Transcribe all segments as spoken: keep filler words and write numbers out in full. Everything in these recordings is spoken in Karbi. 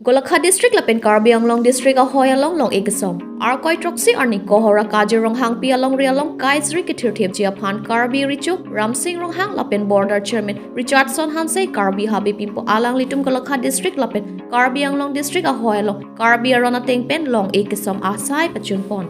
Golaghat District lapen Karbi Anglong District ahoi along long-e kesom. Arkoi throksi arni Kohora Kaji Ronghangpi alongri along kaisri kethirthipji aphan Karbi Recho Ramsing Ronghang lapen Border Chairman Richardson Hanse, Karbi Habe Pimpo alanglitum Golaghat District lapen Karbi Anglong District ahoi along Karbi aron ateng pen long-e kesom asai pachunpon.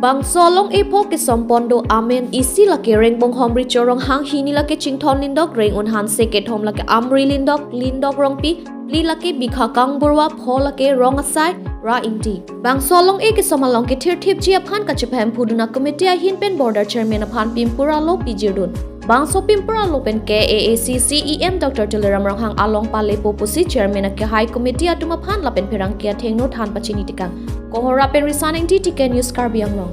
Bangso along-e pho kesompon do amen isi lake Rengbonghom Recho Ronghang, hini lake Chingthon Lindok, Rengun Hanse, kethom lake Amri Lindok, Lindok Rongpi, phli lake Bikha Kangburwa, pho lake Rong Asai Ra Ingti. Bangso along-e kesom along kethirthipji aphan kachepahemphu dun a committee ahin pen Border Chairman aphan pimpur alo pijirdun. Bangso pimpur alo pen K A A C C E M Doctor Tuliram Ronghang along palepo pusi Chairman akehai committee atum aphan lapen pherangke athengno than pachini tekang. Kohora pen Risan Ingti, T K News, Karbi Anglong.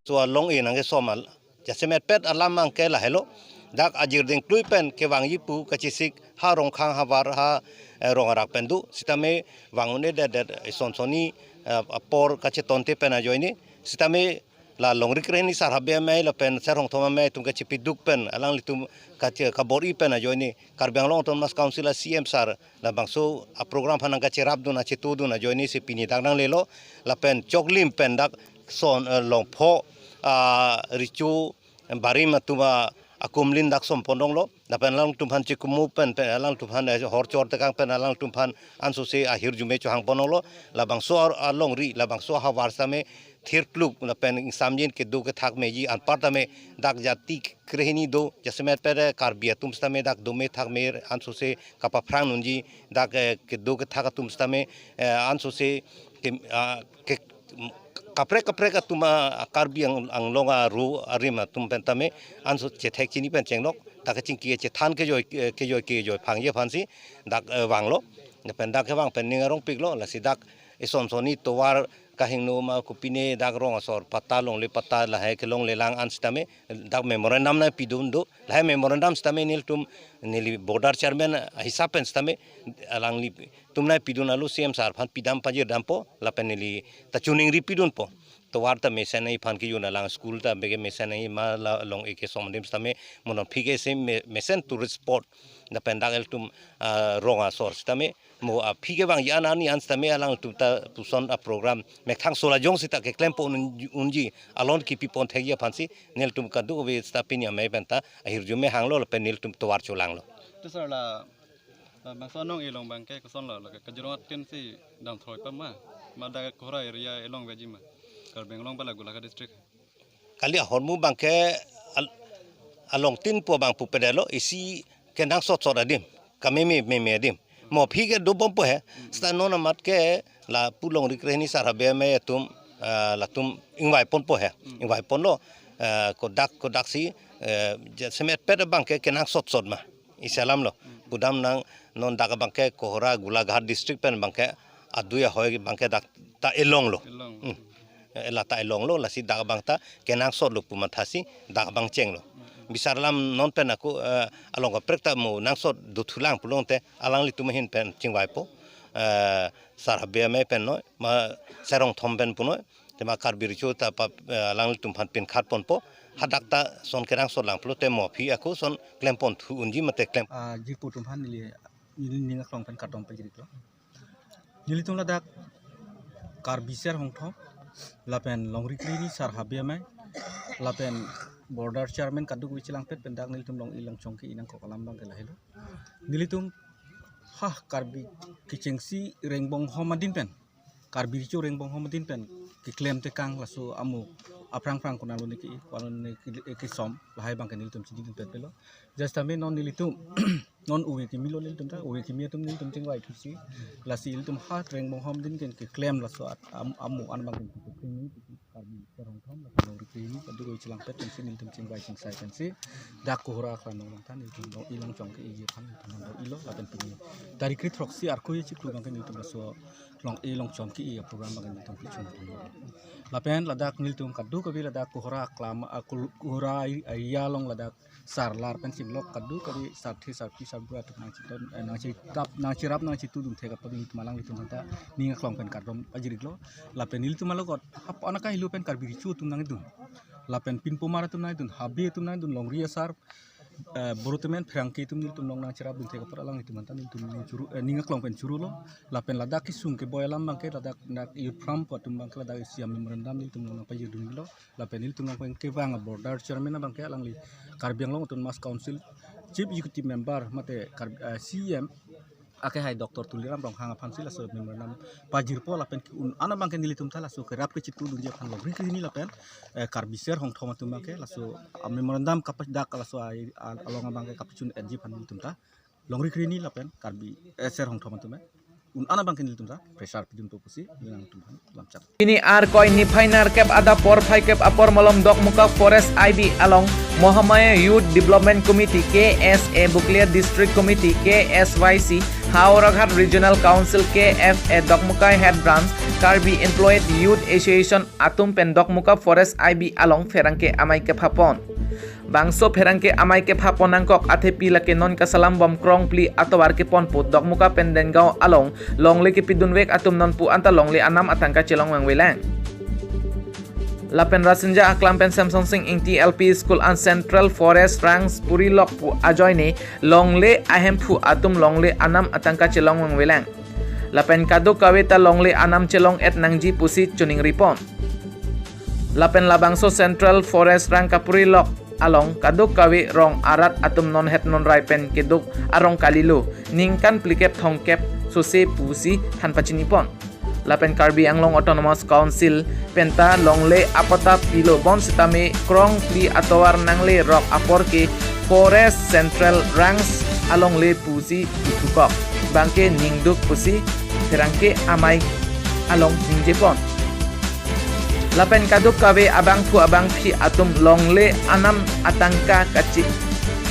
So along-e nangkesom al, jasemet pet alam abangke lahelo. Dak ajir dingklui pen kevangji pu kachesik ha Rongkhang havar ha, eh, Rong arak pen do. Sitame vang un-edet det ison sonni, eh, apor kachetonte pen ajoine. Sitame la Longri Krehini Sar Habe Amei lapen Ser Hongthom Amei atum kachepiduk pen alanglitum kache kabor-i pen ajoine Karbi Anglong Autonomous Council a C M sir labangso a program aphan nangkacherapdun, achetudun ajoine si pini dak nanglelo. Lapen choklim pen dak son, eh, longpho, ah, Recho barim atum a akumlin dak sompon donglo. Lapen alangtum aphan chekumu pen, pen alangtum aphan, eh, hor chor tekang pen alangtum aphan ansose ahirjume chohangpon donglo. Labangso ar-, alongri, labangso ahavar sitame thirkluk lapen ingsamjin kedo kethak meji anpar tame dak jati krehini do, jasemet pet Karbi atum sitame dak dome thakme ansose kapaphrang nunji, dak, eh, kedo kethak atum sitame, eh, ansose ke, ah, ke, kaprek kaprek atum a Karbi Ang-, Anglong aru arim atum pen tame anso chethek chini pen chenglok, dak kachingki chethan kejoi, eh, kejoi kejoi phangji aphansi dak, eh, vanglo. Lapen dak kevang pen ning arongpiklo, lasi dak ison sonni tovar kahingno ma kopine dak rong asor patta longle patta lahai kelonglelang an sitame dak memorandum nangpidun do. Lahai memorandum sitame nelitum, neli Border Chairman ahisap pen sitame alanglitum nangpidun alo C M sir aphan pidam pajirdampo lapen neli ta choningri pidunpo. Tovar ta mesen nangji aphan kejun alang, school ta bege mesen nangji, ma la long-e kesom adim sitame mo non aphi ke se me-, mesen tourist spot. Lapen dak ilitum, ah, rong asor sitame mo aphi kevangji an arni an sitame alangtum ta puson a program methang sola jong sita keklempon un-, unji, alon kipipon thekji aphansi nelitum kadokave sita pini amei pen ta ahirjume hanglo lapen nelitum tovar cholanglo. To sir, la, labangso along-e along abangke kosonlo, la Kajirong atin si damthroi pa ma, ma dak Kohora area along veji ma, Karbi Anglong ba la Golaghat District? Kali ahormu abangke al-, alongtin pu abang pupedetlo, isi kenangsot sot adim, kameme meme adim. Mo aphi ke dobompo he. Sita non amat ke lapu Longri Krehini Sar Habe Amei atum, ah, latum ingvaiponpo he. Ingvaiponlo, ah, kodak kodaksi, eh, jasemet pet abangke kenangsot sot ma. Isi alamlo. Pudam nang non dak abangke Kohora Golaghat District pen abangke adui ahoi abangke dak ta elonglo. Elong. Hmm. Eh, la ta elonglo, lasi dak abang ta kenangsotlo pu mathasi dak abang chenglo. Bisar alam non pen ako, eh, along kaprek ta mo nangsot dothulang pulote alanglitum ahin pen chingvaipo. Eh, Sar Habe Amei pen noi, ma Ser Hongthom pen punoi, tema Karbi Recho ta pa, eh, alanglitum aphan pinkhatponpo. Hadak ta son kenangsot lang pulote mo aphi ako son klemponthu unji mate klem. Ah, jirpo atum aphan neli, neli ning aklong pen kardom pajirlo. Nelitum ladak Karbi Ser Hongthom, lapen Longri Krehini Sar Habe Amei, lapen Border Chairman kadokave chelangpet pen dak nelitum long-e longchong ke-e nangkok alam abangke lahelo. Nelitum ha Karbi kechengsi Rengbonghom adin pen, Karbi Recho Rengbonghom adin pen keklem tekang laso amo aphrang phrang konatlo ne ke-e, konatlo ne ke-e kesom, lahai abangke nelitum chinidun petpetlo. Just tame non nelitum non ove kimi lo nelitum ta, ove kimi atum nelitum chingvaithusi, lasi ilitum ha Rengbonghom adin pen keklem laso at-, am-, amo an abang pen keklem nelitum Karbi Ser Hongthom lapen Longri Krehini kadokave chelangpet pensi nelitum chingvai chingsai pensi dak Kohora aklam along ta nelitum long-e longchong ke-eji aphan nelitum long-elo lapen pini tarik kre throksi Arkoi achiklo abangke nelitum laso long-e longchong ke-e program abangke nelitum pichun. Lapen ladak nelitum kadokave ladak Kohora aklam, ah, Kol-, Kohora area along ladak sarlar pen singlok kadokave sarthe sarpi sarbura atum nangchiton, eh, nangchitap, nangcherap, nangchitudun thek apot nelitum alanglitum aphanta ning aklong pen kardom pajirlo. Lapen nelitum along kot hap anaka helo pen Karbi Recho atum nangdun, lapen pinpomar atum nangdun, Habe atum nangdun, longri asar, Eh, Borotemen pherangke atum nelitum along nangcherapdun thek apot alanglitum anta nelitum ning churu, eh, ning aklong pen churulo. Lapen ladak kesung keboi alam abangke ladak dak youth front atum abangke ladak isi a-memorandum nelitum along nangpajirdunlo. Lapen nelitum along pen kevang a-border chairman abangke alangli Karbi Anglong Autonomous Council Chief Executive Member mate Kar-, eh, C E M akehai Doctor Tuliram Ronghang aphansi laso memorandum pajirpo lapen ke-un an abangke nelitum ta laso kerap kechitudunji aphan longri krehini lapen, eh, Karbi Ser Hongthom atum abangke laso, ah, memorandum kapadak laso ai, ah, along abangke kapachun-etji aphan nelitum ta longri krehini lapen Karbi, eh, Ser Hongthom atum, eh, un an abangke nelitum ta pressure pidunpo pusi nelitum aphan lamchak. Pini Arkoi niphai nerkep adap porphai kep apor malom Dokmoka Forest I B along Mahamaya Youth Development Committee, K S A, Bokolia District Committee, K S Y C, Howraghat Regional Council, K F A, Dokmoka Head Branch, Karbi Employed Youth Association atum pen Dokmoka Forest I B along pherangke amei kephapon. Bangso pherangke amei kephapon nangkok athepi lake non kasalam bom krongphli atovar keponpo Dokmoka pen Dengaon along longle kepidunvek atum nonpu anta longle anam atangka chelong vangvelang. Lapen Rasinja aklam pen Samson Sing Ingti L P School an Central Forest Range puri lok pu ajoine longle ahemphu atum longle anam atangka chelong vangvelang. Lapen kadokave ta longle anam chelong-et nangji pusi choningripon. Lapen labangso Central Forest Range kapuri lok along kadokave rong arat atum non het non rai pen keduk arong kalilo, ningkan phlikep thomkep sose pusi than pachinipon. Lapen Karbi Anglong Autonomous Council penta longle apatta pilo bonsitame krongphli atovar nangle rok apor ke Forest Central Range alongle pusi ithukok abangke ningduk pusi pherangke amei along ningjepon. Lapen kadokave abangphu abangphi atum longle anam atangka kachi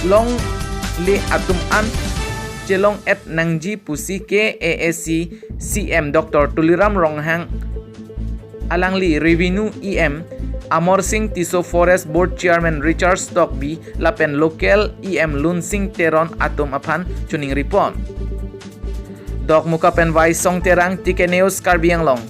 longle atum an chelong-et nangji pusi K A A C C M Doctor Tuliram Ronghang, alangli Revenue E M Amar Sing Tisso, Forest Board Chairman Richard Tokbi lapen local E M Lunsing Teron atum aphan choningripon. Dokmoka pen Vaisong Terang, T K News, Karbi Anglong.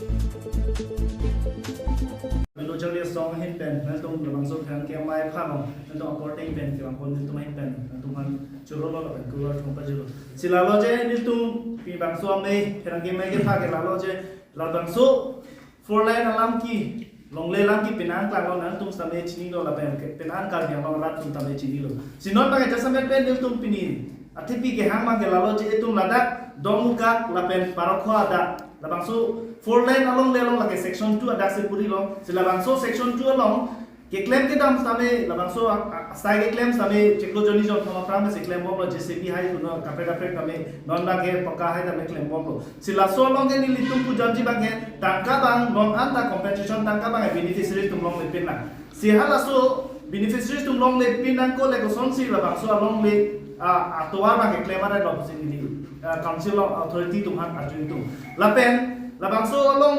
Melo jali song ahin pen, nangtum labangso pherangke amei aphan, nangtum akorte pen, kevangpon nangtum ahin pen, nangtum aphan churulo lapen kurvangthu pajirlo. Si lalo je nangtum pi bangso amei, pherangke amei kepha ke lalo je, labangso four lane alam ke, longle alam ke penang klanglo, nangtum sitame chinilo lapen ke penang Karbi Anglong arat atum sitame chinilo. Si non abangke jasemet pen nangtum pini athepi kehang abangke lalo je itum ladak Dokmoka lapen Parokho adak labangso four lane alongle along lake section two adak si purilo. Si labangso section two along keklem kedam sitame labangso a-, a-, asai keklem sitame chiklo jonni jon thom aphrang si klembomlo, J C B hai kuno kaprek kaprek sitame non abangke pakka hai sitame klembomlo. Si laso along ke nelitum pujanji abangke tangka abang non anta compensation tangka abang beneficiary atum longlepin nang. Si halaso beneficiary atum longlepin nangkok le kosonsi labangso alongle, ah, atovar abangke klem arai lo pusi neli, ah, council along authority atum aphan arju ingtung. Lapen labangso along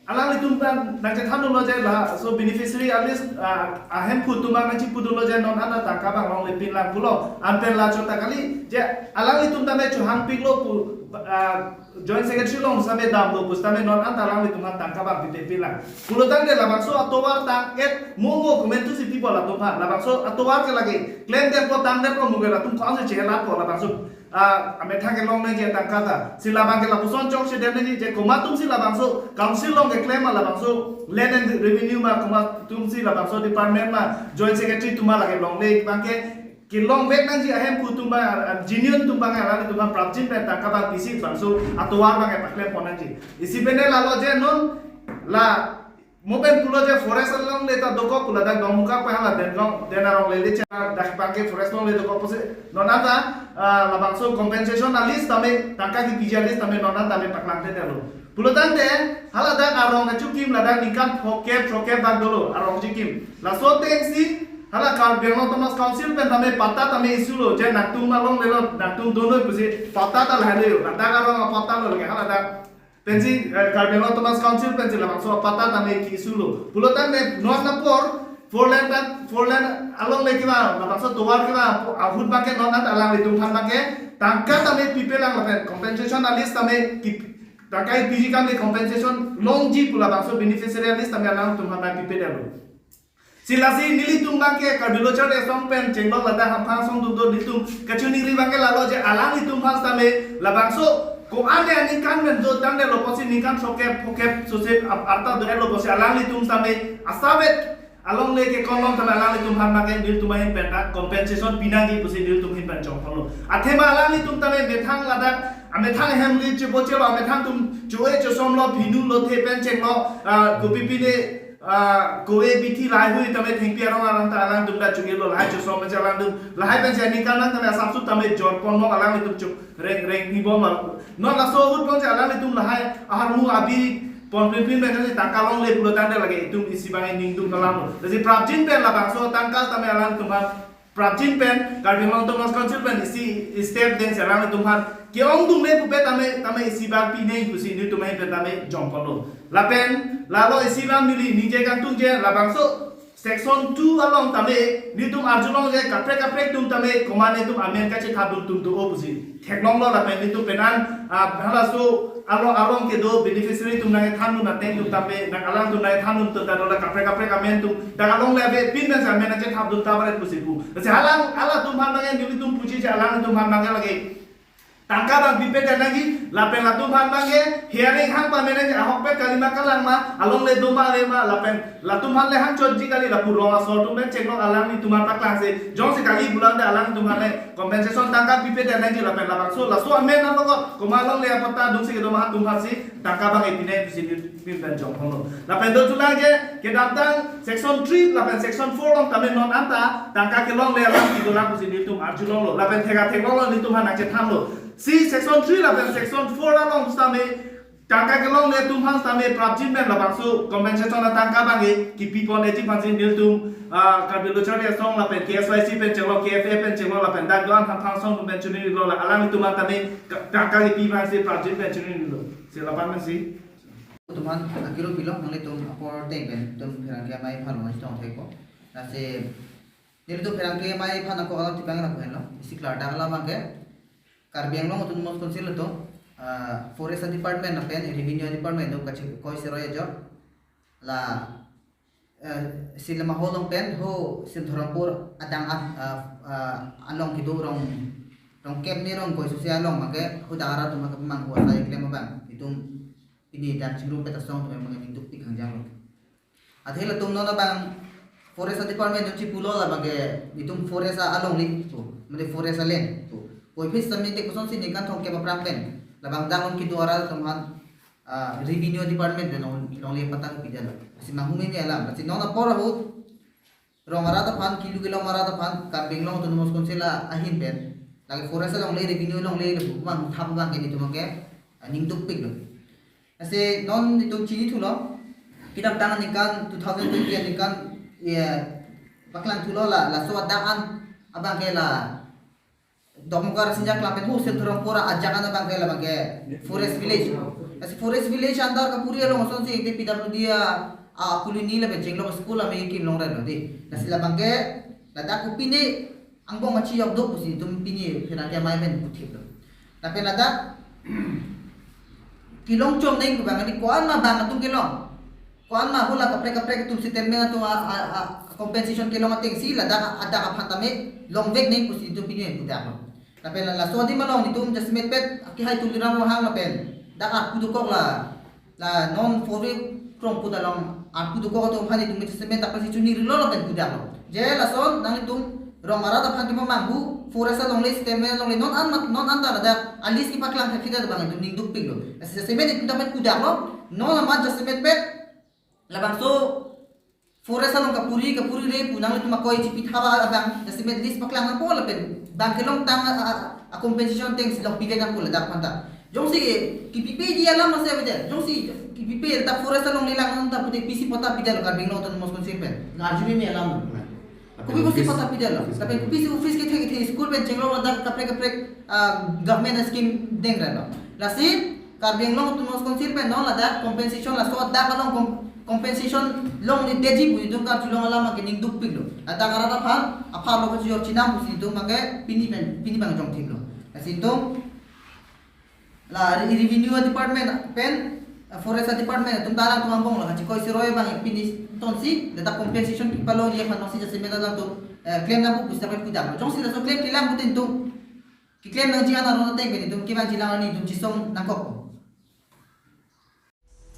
alanglitum abang nangchethandunlo je laso beneficiary a list, ah, ahemphu atum abang nangchipudunlo je non anta tangka abang longlepin lang pulo. Anpen la chot ta kali je alanglitum tame chohangpiklo pu, ah, Joint Secretary along sitame damlo pusitame non anta alanglitum aphan tangka abang pipepin lang. Pulotangte labangso atovar tang-et mo mo komantusi pipo latum aphan. Labangso atovar ke lake klemdetpo tangdetpo muge latum ko-ansi chehelatpo labangso, ah, amethang kelong nangji atangka ta. Si labangke lapuson chokchedet nangji je komat atumsi labangso council along keklem ma labangso land and revenue ma komat atumsi labangso department ma Joint Secretary atum ma lake longle abangke kelongvek nangji ahemphu atum abang, ah, genuine atum abang, alanglitum aphan prapjin pen tangka abang pisi bangso atovar abangke paklempon nangji. Isi pene lalo je non la mo pen pulo je forest alongle ta dokok pu ladak Dokmoka pen hala Dengaon, Den arong lele chena dak abangke forest alongle dokok pusi non anta, ah, labangso compensation a list tame tangka kepiji a list tame non anta tame paklangtedetlo. Pulotangte haladak arong kachikim ladak ningkan phokep, phokep dak dolo arong chikim. Laso atengsi hala Karbi Anglong Autonomous Council pen tame patta tame issue lo, je nangtum alonglelo, nangtum donoi pusi patta ta lahai lo, ladak arong apatta lo lake haladak. Pensi, eh, Karbi Anglong Autonomous Council pensi labangso apatta tame ki-issuelo. Pulotangte non apor four lane ta, four lane alongle kevang, labangso tovar kevang ahut abangke non anta alanglitum aphan abangke tangka tame pipe lang lapen compensation a list tame ki, tangka kepiji akam ke compensation longji pu labangso beneficiary a list tame alangtum aphan tame pipedetlo. Si lasi nelitum abangke Karbi Lo Charli Asong pen chenglok ladak hamphang asong dukdo, nelitum kachiningri abangke lalo je alanglitum aphan sitame labangso ko-an aningkan pen do tangdetlo pusi ningkan sokep phokep sosep ap-, arta do-etlo pusi alanglitum sitame asavet alongle ke konlong tame alanglitum aphan abangke nelitum ahin pen ta compensation pinangji pusi nelitum ahin pen chongponlo. Athema alanglitum tame methang ladak, amethang ahem li chebo chelo, amethang atum cho-e chosomlo, phinu lothe pen chenglo, ah, kopi pine, ah, ko-e bithi lahai hui tame thengpi arong arong ta alangtum ta cho-elo, lahai chosom pen alangtum, lahai pen si aningkan lang tame asapsut tame jorponlo, alanglitum cho reng reng ni bom. Non laso ahut pen si alanglitum lahai aharmu abi pon pin pin pen si tangka longle pulo tangte lake itum isi abang ning duk alam lo. Lasi prapjin pen labangso tangka tame alangtum aphan prapjin pen Karbi Anglong Autonomous Council pen isi step deng si alanglitum aphan ke-ongdungle pupe tame, tame isi abang pinang pusi nelitum ahin pen tame jongponlo. Lapen lalo isi abang neli ningje kangtung je labangso section two along tame nelitum arjulong je kaprek kaprek atum tame komat netum amen kachethapdun atum do-o pusi theklonglo. Lapen nelitum pen an, ah, halaso along along kedo beneficiary atum nangkethandun ateng atum tame, nang alangtum nangkethandun atum ta dola kaprek kaprek amen atum dak alongle ave pin pen si amen kachethapdun ta baret pusi pu. Lasi alang, alangtum aphan abangke nelitum puji je alangtum aphan abangke lake tangka abang pipedet nangji, lapen latum aphan abangke hearing hang pamenangji, ahokpet kali ma kalang ma, alongle do ma ave ma, lapen latum aphan le hangchotji kali, lapu rong asor atum pen chenglok alanglitum aphan paklangse, jongsi kali pulang de alanglitum aphan le compensation tangka pipedet nangji, lapen labangso laso amen apot komat alongle apatta dungsi kedo ma atum aphan si tangka abang epinai pusi nelitum pen jongponlo. Lapen do chulang je kedamtang section three lapen section four along tame non anta tangka kelongle alam kedo lang pusi nelitum arjulonglo. Lapen theka theklonglo, nelitum aphan nangchethanlo. Si section three lapen section four along sitame tangka kelongle atum aphan sitame prapjin pen labangso compensation atangka abangke kipipon eji aphan si nelitum, ah, Karbi Lo Charli Asong lapen K S Y C pen chenglo, K F A pen chenglo, lapen dak do-an hamphang asong atum pen chiningrilo, la alanglitum aphan tame ka-, tangka kipi aphan si prapjin pen chiningrilo. Si lapan pen si atum aphan akiro pilo, nanglitum apor ateng pen itum pherangke amei aphan longsi tong thekpo. Lasi nelitum pherangke amei aphan ako alam tipang lapu henlo. Isi klardak alam abangke Karbi Anglong Autonomous Council atum, ah, Forest Department lapen Revenue Department atum kachekoi seroi ajok la, eh, Silamaho along pen ho Sinthorampur adang a, ah, ah, along kedo rong, rong kep ni rong koi susi along abangke ho dak arat atum abangke mang ho asai klem abang itum pini dak chingrum pet asong atum abangke ning dukpik hangjang lo. Athe latum non abang Forest Department atum chipulo la abangke itum forest a alongle pu, mane forest a land pu. Puvoiphit sitame te kosonsi ningkan thomkep aphrang pen labang dak along kedo arat atum aphan, ah, Revenue Department pen long, longle apatta pidetlo. Lasi manghume me alam. Lasi non apor ahut rong arat aphan, kelu kelong arat aphan, Karbi Anglong Autonomous Council a ahin pen lake forest alongle, revenue alongle lapu manghu thap abangke nelitum abangke, ah, ning dukpiklo. Lasi non itum chinithulo, kedamtang aningkan two thousand twenty aningkan, ya, paklang thulo la, laso adak an abangke la Dokmoka Rasinja klang pen ho Sinthorampur ajak an abangke la abangke forest village. Lasi forest village under kapuri along asonsi ekde P W D a, a colony lapen chenglok school amei kim longretlo dei. Lasi la abangke ladak kopine angbong machi yok do pusi itum pini pherangke amei pen puthiplo. Lapen ladak kelong chom neng abang, ani ko-an ma abang atum kelong, ko-an ma hula kaprek kaprek atum settlement atum a, a, a, compensation kelong atengsi ladak adak aphan tame longvek neng pusi itum pini pudaklo. Lapen la, laso adim along itum jasemet pet akehai Tuliram Ronghang lapen dak arpu dokok la, la non four wheel krong put along arpu dokok atum aphan itum jasemet dak pasi chiningrilo lapen pudaklo. Je lason nanglitum rong arat aphan kemamanghu, forest alongle, settlement alongle, non an mat, non an ta ladak a lease kepaklang thekthedet abang itum ning dukpiklo. Lasi jasemet itum dak pen pudaklo, non amat jasemet pet labangso forest along kapuri, kapuri re pu nanglitum akoi chipithap abang, jasemet lease paklang nangpo lapen abang kelong tang a, a, a compensation atengsi long pivek nangpo ladak aphan ta. Jongsi kipipeji alam masi avedet, jongsi kipipe ta forest alongle lang nang ta pute pisi patta pidetlo Karbi Anglong Autonomous Council pen. Ngarjuni me alam. Kopi kopi office, patta pidetlo. Office. Lapen kopisi office kethe kethe, school pen chenglok ladak kaprek kaprek, ah, government scheme dengretlo. Lasi Karbi Anglong Autonomous Council pen non ladak compensation laso adak along com-, compensation longledetji pu itum karjulong alam abangke ning dukpiklo. Ladak arat aphan apharlo kachijor chinam pusi itum abangke pini pen, pini abang jongthiplo. Lasi itum la re-, Revenue Department pen Forest Department atum ta alangtum angbong lo, kachikoi siroi abang finish tonsi, data compensation kepalongji aphan nongsi jasemet alangtum, eh, claim nangpo pusi ta pen pudam. Jongsi laso claim kelang putin tum, keclaim nangji an aron ateng pen itum kevangji lang arni itum chisong nangkok.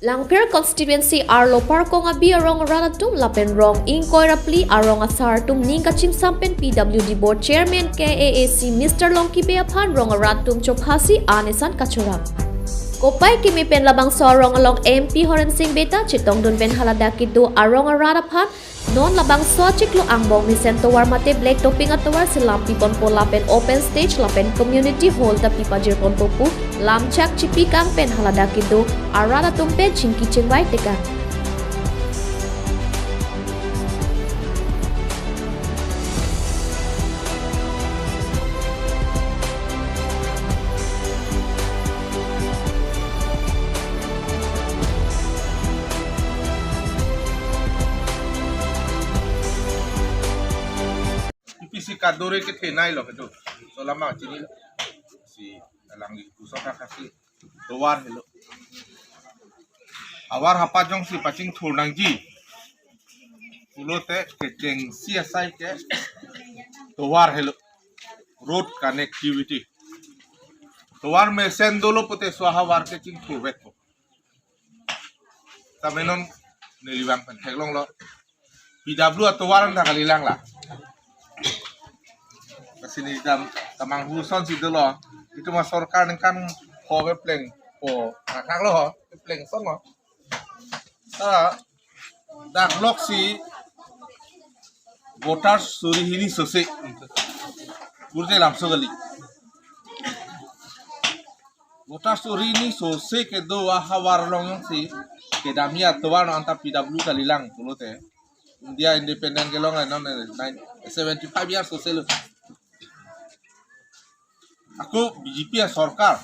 Langpher constituency arlo Parkong Abi arong arat atum lapen rong ingkoi ra phli arong asar atum ning kachimsam pen P W D board chairman K A A C Mister Longki Bey aphan rong arat atum chophasi an esan kachorap. Kopai keme pen labangso arong along M P Horen Sing Bey ta chetongdun pen haladak kedo arong arat aphan non labangso achiklo angbong mesen tovar mate black topping atovar si lam piponpo lapen open stage lapen community hall ta pipajirponpo pu lam chak chipikang pen haladak kedo arat atum pen chingki chingvai tekang. Ipisi kadore kethenei lo kedo. So lama chinilo. Si alangli pusat kasi tovar helo. Havar hapat jongsi pachingthur nangji pulote kechengsi asai ke tovar helo. Road connectivity. Tovar mesen dolo pute so havar kechingthur vekpo. Tame non neli vang pen theklonglo. P W atovar anta kalilang la. Kasi neli dam kamanghu asonsi dolo. Itum asorkar ningkan ho keplengpo. Kakak lo ho kepleng asonlo. Ta dak loksi voters suri hini sose. Purte lamso kali. Voters suri hini sose kedo ahavar along si kedamji atovar non anta P W kalilang pulote. India independent kelong non nine, seventy five years sose lo. Ako B J P asorkar,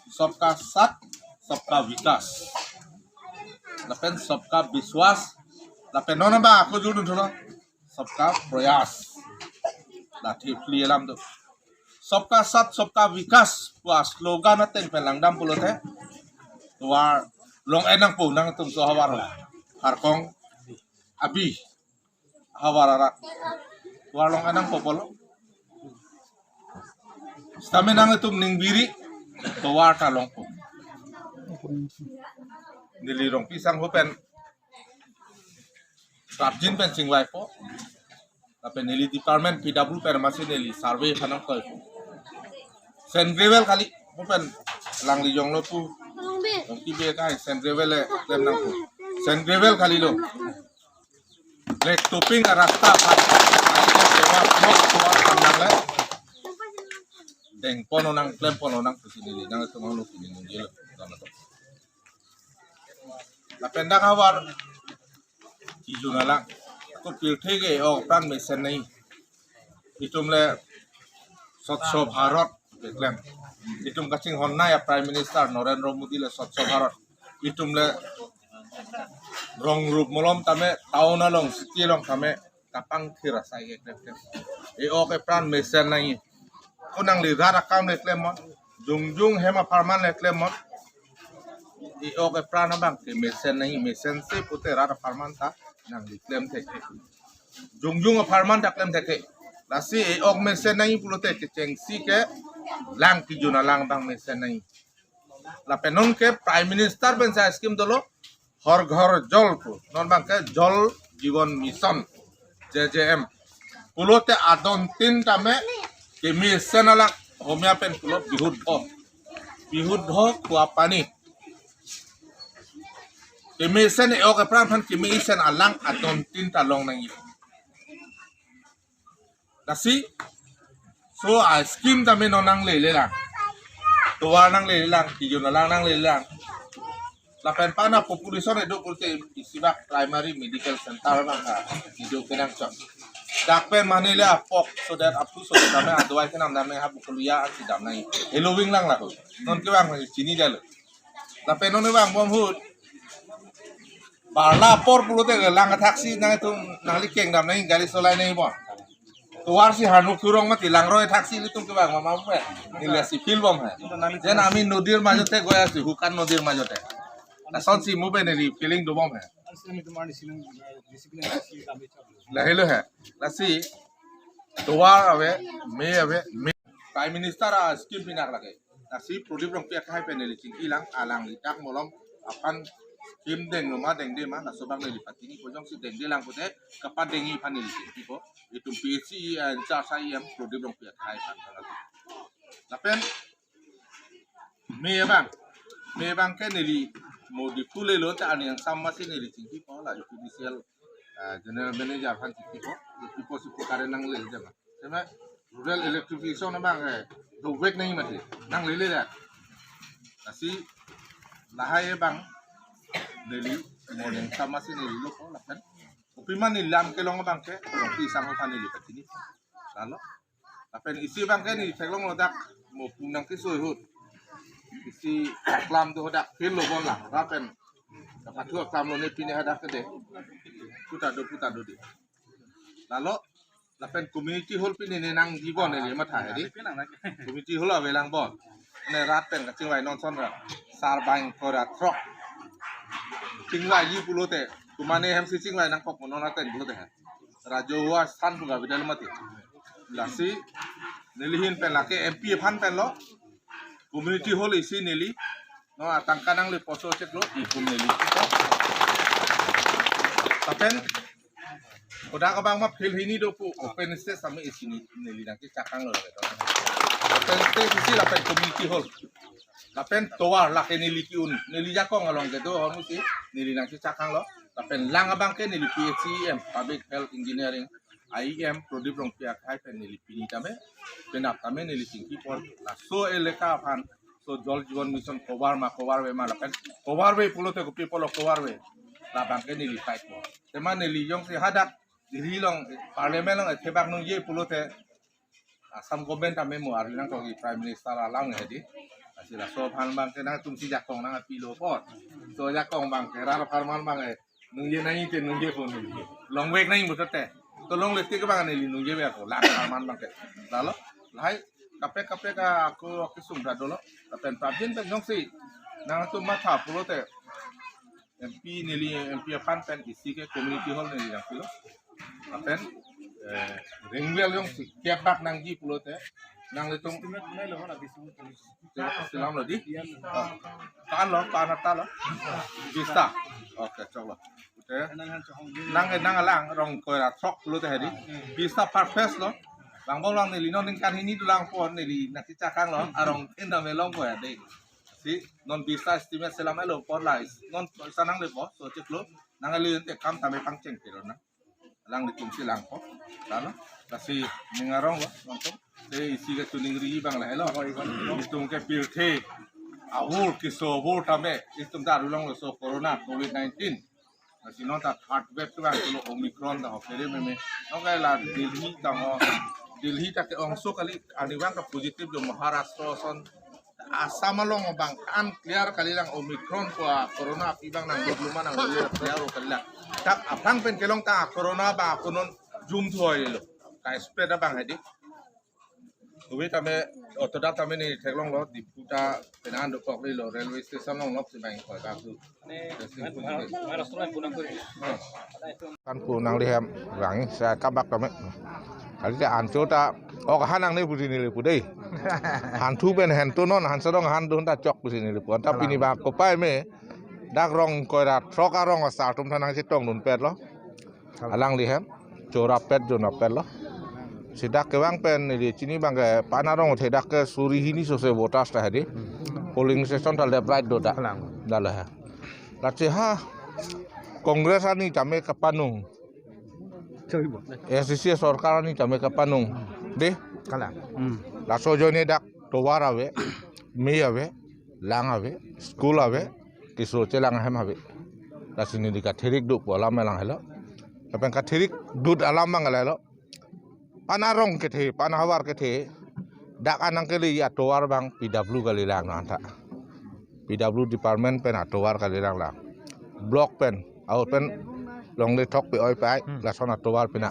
sabka saath, sabka vikas, lapen sabka vishwas, lapen non abang ako judun thulo, sabka prayas. La thepli alam do. Sabka saath, sabka vikas pu aslogan ateng pen langdam pulote tovar long-en nangpo nangtum so havar Parkong Abi havar arat. Tovar long-en nangpo pulo. Sitame nangtum ning biri tovar ta longpo. Neli Rongpi sangho pen prapjin pen chingvaipo. Lapen neli department P W pen masi neli survey aphan nangkoipo. Sand gravel kali, mo pen alangli jonglo pu. Longki Bey kai sand gravel le klem nangpo. Sand gravel kalilo. Black topping arasta aphan. Kali ke sewa blok sewa aphan nangle. Dengpon onang, klempon onang pusi neli nangtum angno pini nungjilo. Lapen dak havar kejun alang. Ako pirthe ke-ok apran mesen nangji. Itum le Swachh Bharat keklem. Itum kachinghon nangji a Prime Minister Narendra Modi le Swachh Bharat. Itum le rong rup malom tame town along, city along tame kapangthir asai keklem klem. E-ok epran mesen nangji. Ko nangli rat akam le klemnon. Jongjong hem apharman le klemnon. E-ok epran abang ke mesen nangji, mesensi pute rat apharman ta nangli klem thekthe. Jongjong apharman ta klem thekthe. Lasi e-ok mesen nangji pulote kechengsi kelang, kejun alang abang mesen nangji. Lapen non ke Prime Minister pen sa scheme dolo, Har Ghar Jal pu. Non abang ke Jal Jeevan Mission, J J M. Pulote adon tin tame kemesen alang, Homya pen pulo bihudho. Bihudho khua pani. Kemesen e-ok epran aphan kemesen alang adon tin ta long nangji. Lasi, so a scheme tame non nanglelelang. Tovar nanglelelang, kejun alang nanglelelang. Lapen pana population edo pulote isibak primary medical center abang ha, ido kenangchot. Dak pen mane le apok, so that up to so that tame adawai kenam tame ha bukuluya ansi dam nangji. Heloving lang laho. Non kevang chinidetlo. Lapen non vangbom ahut. Barla apor pulote lang thaksi nangtum nangli kengdam nangji, gari solai nangji bon. Tovar si Hanuk Kurong mati langroi thaksi ilitum kevang mama pu. Neli si feel bom hai. Jen ami nodir majote goi asi, hukan nodir majote. Lasonsi mo pen neli feeling dobom he. Lahelo he. Lasi tovar ave, me ave, me. Prime Minister a scheme pinak lake. Lasi Pradip Rongpi akhai pen neli chingki lang, alangli dak malom aphan scheme denglo ma dengde ma, laso abang neli pachinipo, jongsi dengde lang pute kapadengji aphan neli chingkipo. Itum P H E, eh, in charge E M Pradip Rongpi akhai aphan. Lapen me abang, me abang ke neli mo Diphu lelo ta ani yang sama si neli chingkipo la judicial, eh, general manager aphan chingkipo, chingkipo si pukare nangle jama. Sema rural electrification abang, eh, dovek nangji mati, nanglele dak. Lasi lahai abang neli mo yang sama si neli lopo lapen. Kopi ma neli lam kelong abang ke, Rongpi sang aphan neli pachini. Lalo. Lapen isi abang ke neli theklonglo dak mo pu nangkeso ahut. Isi klam do dak field lo bon lang. Lapen kapathu aklam lo ne pine hadak ke de. Puta do, puta do di. Lalo, lapen community hall pine ne nangji bon neli matha he di. Community hall ave lang bon. Ne rat pen kachingvai non son ra. Sarbang kora throk. Chingvaiji pulote. Kumane hem si chingvai nangkok non aten pulote he. Rajo Huwa Sthan pu ga bidal mati. Lasi neli ahin pen lake M P aphan pen lo. Community hall isi neli. No, atangka nanglepo, so cheklo, ikum neli. Lapen kodak abang ma field hini do pu, open stage sami isi ni neli nangkechakang lo. Open stage isi lapen community hall. Lapen tovar lake neli ki-un, neli jakong along ke do, hon si neli nangkechakang lo. Lapen lang abang ke neli P H E M, Public Health Engineering, E M Pradip Rongpi akhai pen neli pini tame, penap tame neli chingkipo, laso elaka aphan, so Jal Jeevan Mission cover ma cover ave ma lapen, cover ave pulote kopi pulo cover ave, labang ke neli fight po. Tema neli jongsi hadak Delhi along, Parliament along, thebak nangji pulote, Assam government tame mo arli nangkok, Prime Minister alam nge di. Lasi laso aphan abang ke nangtum si jakong nangpilo apot. So jakong abang ke rat apharman abang ke nangji nangji te nangji pon nangji. Longvek nangji pulote. To longle tik abang neli nangji ave ako, rat apharman abang ke. Lalo, lahai kaprek kaprek ako kesung dado lo. Lapen prapjin pen jongsi nangtum matha pulote. M P neli, M P aphan pen isi ke community hall neli nangpilo. Lapen, eh, ring well jongsi kebak nangji pulote, nanglitum selam lo di. Ah, pan lo, pan ata lo. Vista. Oke, choklo. Oke. Nang, nang alang Rongkoi ra throk pulote he di. Vista purpose lo. Langbom lang neli non ningkan hini do lang pon neli nangkechakang lo. Arong thin tame longkoi he di. Si non Vista estimate selam elo apot la, non poisa nanglepo, so cheklo, nangli ente kam tame pangcheng kilo na. Alanglitum si langpo. Lalo, lasi ning arong lo, langsung. Se isi ke chuning ri abang lahelo. Itum ke pirthe ahur keso ahur tame, itum ta arulong lo so corona, covid nineteen. Lasi non ta third wave tu bang lo Omicron ta ho kere meme. Non ke la Delhi ta ho, Delhi ta ke ongso kali, ani bang ke positive lo Maharashtra ason. Assam along abang an clear kali lang Omicron ko a corona api abang nang dodluma nang clear clear kali lang. Dak aphrang pen kelong ta corona abang ako non jum thoi lo. Ka spread abang he di. Kove tame auto dak tame ne theklong lo, Diphu ta penan dokok lo, railway station along lok si bang ko ta tu. Kan pu nangli hem rangi sa kabak tame. Kali ta ancho ta ok han nangne pusi neli pu dei. Han thu pen han tu non han sarong han dun ta chok pusi neli pu. Anta pini ba kopai me dak Rongkoi ra throk arong asar atum than nangchetongdun pet lo. Alangli hem chorap pet jonap pet lo. Si dak kevang pen neli chini abang ke pan arong the dak ke suri hini sose voters ta he di. Polling station ta left right do dak. Kalang. Dak le ha. Lasi ha Congress ani tame kapanung. Choi bo. A C C sorkar ani tame kapanung. Di? Kalang. Hmm. Laso ajoine dak tovar ave, me ave, lang ave, school ave, keso chelang ahem ave. Lasi neli kathirik do pu alam lang helo. Lapen kathirik dut alam abang lahelo. Pan arong kethe, pan ahavar kethe. Dak anang kele atovar abang P W kali lang nang ta. P W department pen atovar kali lang lang. Block pen, ahut pen longle thok pe oi pai, hmm, lason atovar pina.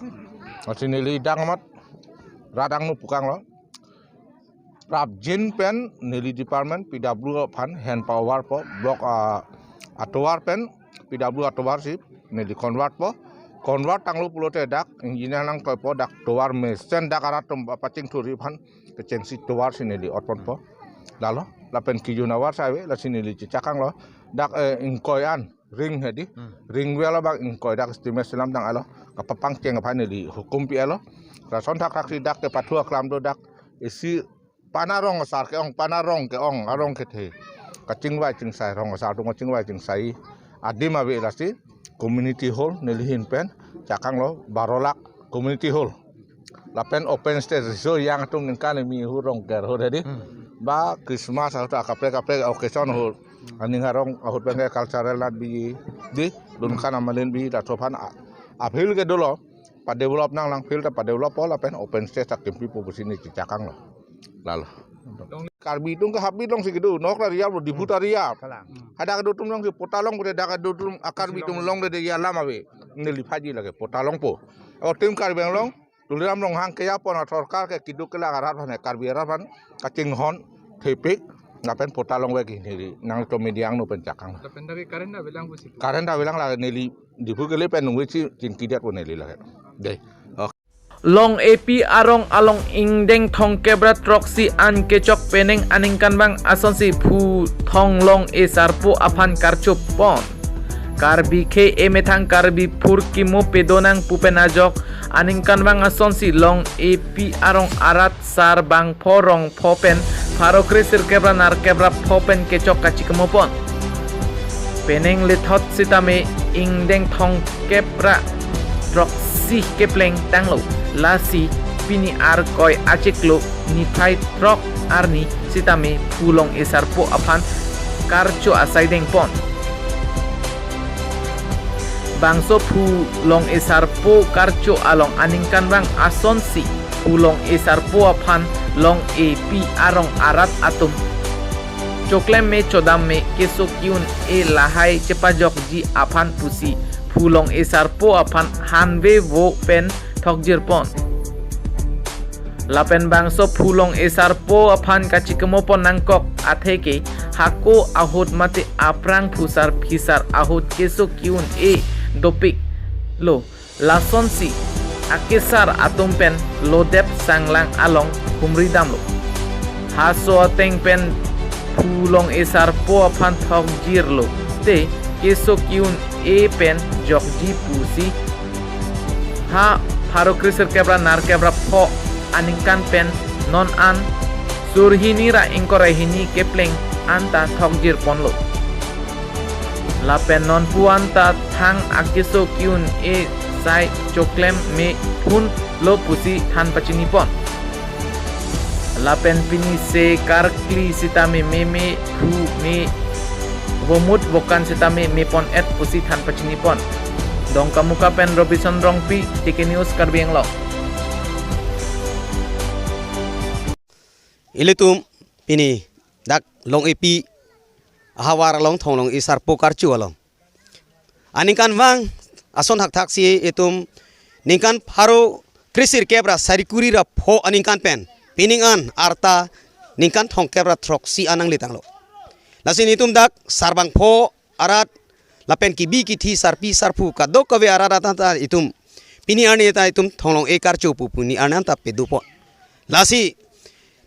Lasi neli dak amat rat angno pukang lo. Prapjin pen neli department P W aphan hand power po block, ah, atovar pen P W atovar si neli convert po. Convert tanglo pulote dak engineer nangtoipo, dak tovar mesen dak arat atum pachingthurji aphan kechengsi tovar si neli otponpo. Lalo, lapen kejun avar si ave, lasi neli chechakanglo. Dak, eh, ingkoi an ring hedi. Hmm. Ring well abang ingkoi dak estimate selam tang alo. Kapapangcheng aphan neli hukum pi alo. Lason thakthak si dak kepathu aklam do dak isi pana rong asar ke-ong, pana rong ke-ong, arong kethe. Kachingvai chingsai rong asar atum kachingvai chingsai adim ave, lasi community hall neli ahin pen chakanglo baro lakh community hall. Lapen open stage riso yang atum ningkan mi hu rong ker hu hedi. Hmm. Ba Christmas ahut, akaprek kaprek occasion ahut. Aning arong ahut pen ke cultural night bi di, Dunkan Amalin bi, laso aphan a-, appeal ke dolo. Padevelop nanglang, field ta padevelop po lapen open stage ta kimpipo pusi neli chechakanglo. Lalo. Karbi atum ke habit alongsi kedo, nok ta riap lo, Diphu ta riap. Kalang. Hadak kedo atum alongsi patta longpo, dak kedo atum a-Karbi atum longledet alam ave. Neli phaji lake patta longpo. O team Karbi Anglong, Tuliram Ronghang kejapon asorkar ke keduk kelak arat aphan, Karbi arat aphan kachinghon thepik, lapen patta longvek ke neli nangtum media angno pen chakang. Lapen dak current avelang pusi. Current avelang lake neli Diphu kele pen nungve si chingkidetpo neli lake. Dei. Long-e-pi arong along ingdeng thomkep ra throksi an kechok penang aningkanvang asonsi phu thonglong-e sarpo aphan karchopon. Karbi khei emethang Karbi phurkimo pedonang pu pen ajok aningkanvang asonsi long-e-pi arong arat sarbangpho rongpho pen pharo kre sirkep ra nerkep ra pho pen kechok kachikimopon. Penang lethot sitame ingdeng thomkep ra throksi kepleng tanglo. Lasi pini Arkoi achiklo niphai throk arni sitame phu long-e sarpo aphan karcho asai dengpon. Bangso phu long-e sarpo karcho along aningkanvang asonsi phu long-e sarpo aphan long-e-pi arong arat atum choklem me chodam me keso ki-un-e lahai chepajokji aphan pusi phu long-e sarpo aphan hanvevo pen thokjirpon. Lapen bangso phu long-e sarpo aphan kachikimopon nangkok atheke hako ahut mate aphrang phusar phisar ahut keso ki-un-e dopiklo. Lasonsi akesar atum pen lodep sanglang along humri damlo. Haso ateng pen phu long-e sarpo aphan thokjirlo te keso ki-un-e pen jokji pusi ha pharo kre sirkep ra nerkep ra pho aningkan pen non an sur hini ra ingkoi ra hini kepleng anta thokjirponlo. Lapen non pu anta thang akeso ki-un-e sai choklem me phunlo pusi than pachinipon. Lapen pini se karkli sitame meme, phu me, vomut vokan sitame mepon-et pusi than pachinipon. Dongkamukam pen Robinson Rongpi, T K News Karbi Anglong. Ilitum pini dak long-e-pi ahavar along thonglong-e sarpo karcho along aningkanvang ason thakthak si itum ningkan pharo kre sirkep ra sari kuri ra pho aningkan pen pining an arta ningkan thomkep ra throksi an nanglitanglo. Lasi nelitum dak sarbangpho arat lapen kebi kethe sarpi sarpo kadokave arat anta itum pini arni ta itum thonglong-e karcho pu pini arni anta pedupon. Lasi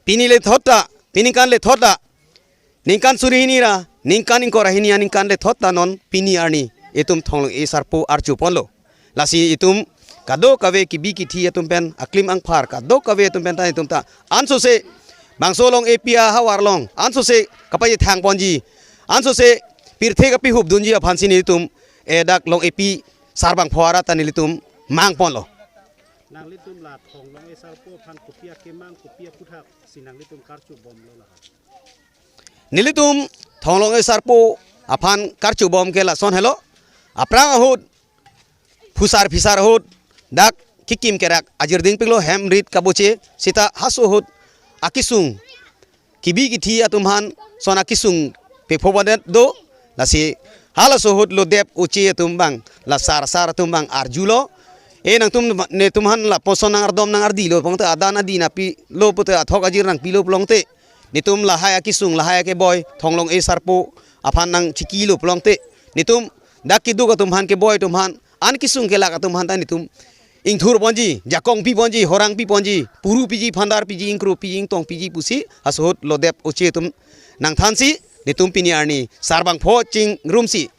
pini lethot ta, piningkan lethot ta, ningkan suri hini ra ningkan ingkoi ra hini aningkan lethot ta non pini arni itum thonglong-e sarpo archoponlo. Lasi itum kadokave kebi kethe atum pen aklim angphar kadokave atum pen ta itum ta ansose bangso long-e-pi ahavar along ansose kapachethangponji, ansose pirthe kapihupdunji aphan si nelitum, eh, dak long-e-pi sarbangpho arat ta nelitum mangponlo. Nanglitum la thonglong-e sarpo aphan kopi akemang, kopi aphuthak si nanglitum karchobomlo la? Nelitum thonglong-e sarpo aphan karchobom ke lason helo. Aphrang ahut phusar phisar ahut dak kekim kerak ajir dingpiklo, hem rit kaboche seta haso ahut akesung kebi kethe atum aphan son akesung pepho badet do. Lasi halaso ahut lodep oche atum abang, la sar sar atum abang arjulo, e nangtum, netum aphan lapuson nang ardom nang ardilo pulongte, adan adin nangpilo pute, athok ajir nangpilo pulongte, netum lahai akesung lahai akeboi thonglong-e sarpo aphan nangchikilo pulongte, Netum dak keduk atum aphan, keboi atum aphan, an kesung kelak atum aphan ta netum ingthur ponji, jakong pi ponji, horang pi ponji, puru piji, phandar piji, ingkru piji, ingtong piji pusi, asohot lodep oche atum nangthansi, netum pini arni sarbangpho chingrumsi,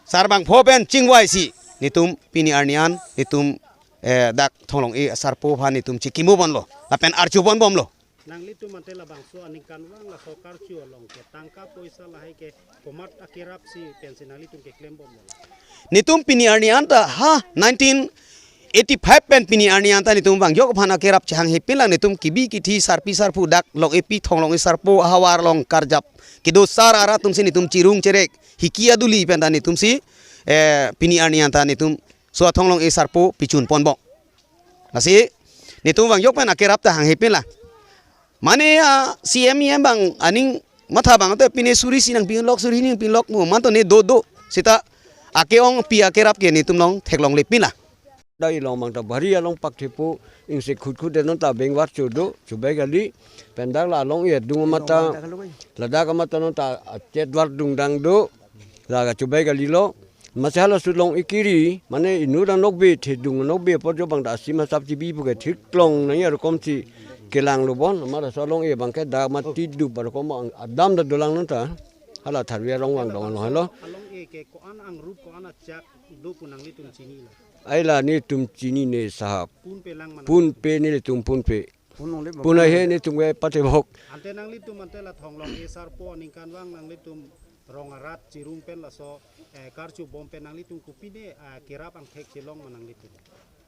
sarbangpho pen chingvaisi, netum pini arni an netum, eh, dak Thong Long-e asarpo aphan netum chikimo ponlo, lapen arju ponbomlo. Nanglitum ante labangso aningkanvang laso karchu along ke tangka poisa lahai ke komat akerapsi pensi nanglitum keklembomlo? Netum pini arni anta ha nineteen eighty-five pen pini arni anta netum vangjok aphan akerap chehanghepinlang, netum kebi kethe, sarpi sarpo, dak Long-epi Thong Long-e sarpo ahavar along karjap kedo sar arat atumsi netum chirung cherek, hiki aduli pen ta netumsi, eh, pini arni anta netum so Thong Long-e sarpo pichun ponbom. Lasi netum vangjok pen akerap ta hanghepinlang. Mane, ah, C M E M abang aning matha abang te pine suri si nangpinlok, suri nangpinlok mo, manto ne dodo. Seta ake-ongpi akerap ke netum along theklonglepinlang. Dak ilong abang ta bari along pak thepo, ingse khut khut de non ta bengwar chodo, chubai kali, pen dak la along-e adung amat ta, ladak amat ta non ta achetwar dungdang do, la kachubai kalilo. Masi halaso along-e kiri, mane inut anokbe, thedung anokbe apot jo abang ta asim asap chibi puke theklong nangji arokomsi kelanglo bon, amat laso along-e abang ke dak mati dup arokom ang adam ta dolang non ta. Hala tharve arong vangdong along helo. Along-e ke ko-an angrup, ko-an ajak do pu nanglitum chinilo? Ai la netum chinine sahap. Punpe lang mana? Punpe, nelitum punpe. Pun longle bang. Pun ahe netum ke patebok. Ante nanglitum ante la Thong Long-e sarpo aningkanvang nanglitum rong arat chirung pen laso, eh, karchubom pen nanglitum kopine, ah, kerap angthek chelong ma nanglitum?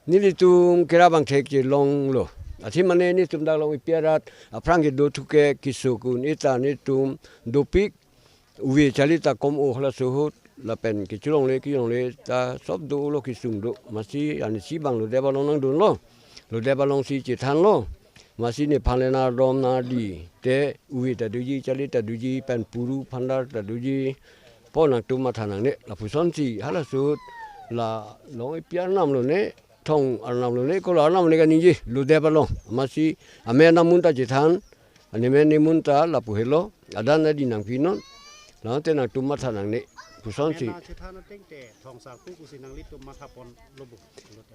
Nelitum kerap angthek chelonglo. Athema ne netum dak Long-epi arat aphrang kedo thuke kesuk un-e ta netum dopik, ove charli ta kom-o halaso ahut lapen kechelongle kelongle ta sob dolo, kesung do. Masi anisi abang lodep along nangdunlo. Lodep alongsi chethanlo. Masi nephan le nangdom nangdi te ove ta doji, charli ta doji, pen puru phandar ta doji. Po nangtum matha nangne, lapusonsi halaso ahut la Long-epi arnam lone, Thong arnam lone, kolo arnam lone kaningje, lodep along. Masi amen amun ta chethan, anemen nemun ta lapu helo, adan adi nangpinon, la ante nangtum matha nangne, pusonsi. Amen na chethan ateng te Thong sarpo pusi nanglitum matha ponlo bo?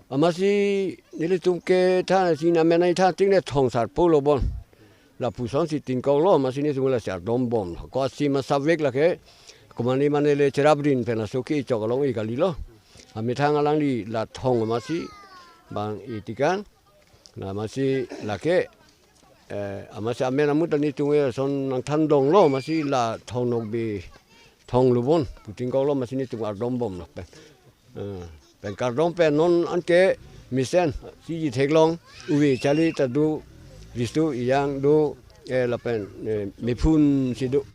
Amasi nelitum kethan si amen na chethan ateng te Thong sarpo lo bon. Lapusonsi tingkoklo, masi netum lasi ardombom. Ko asim asap vek lake, komane mane le cherapdun pen laso kechok along-e kalilo. Amethang alangli la Thong amasi bang-e tikan. La masi lake, eh, amasi amen amun ta netum eson nangthandonglo, masi la Thong nokbe Thong lo bon pu tingkoklo, masi netum ardombomlo pen. Eh, pen kardom pen non anke mesensi ji theklong, ove charli ta do, riso ejang do, eh, lapen, eh, mephun si do.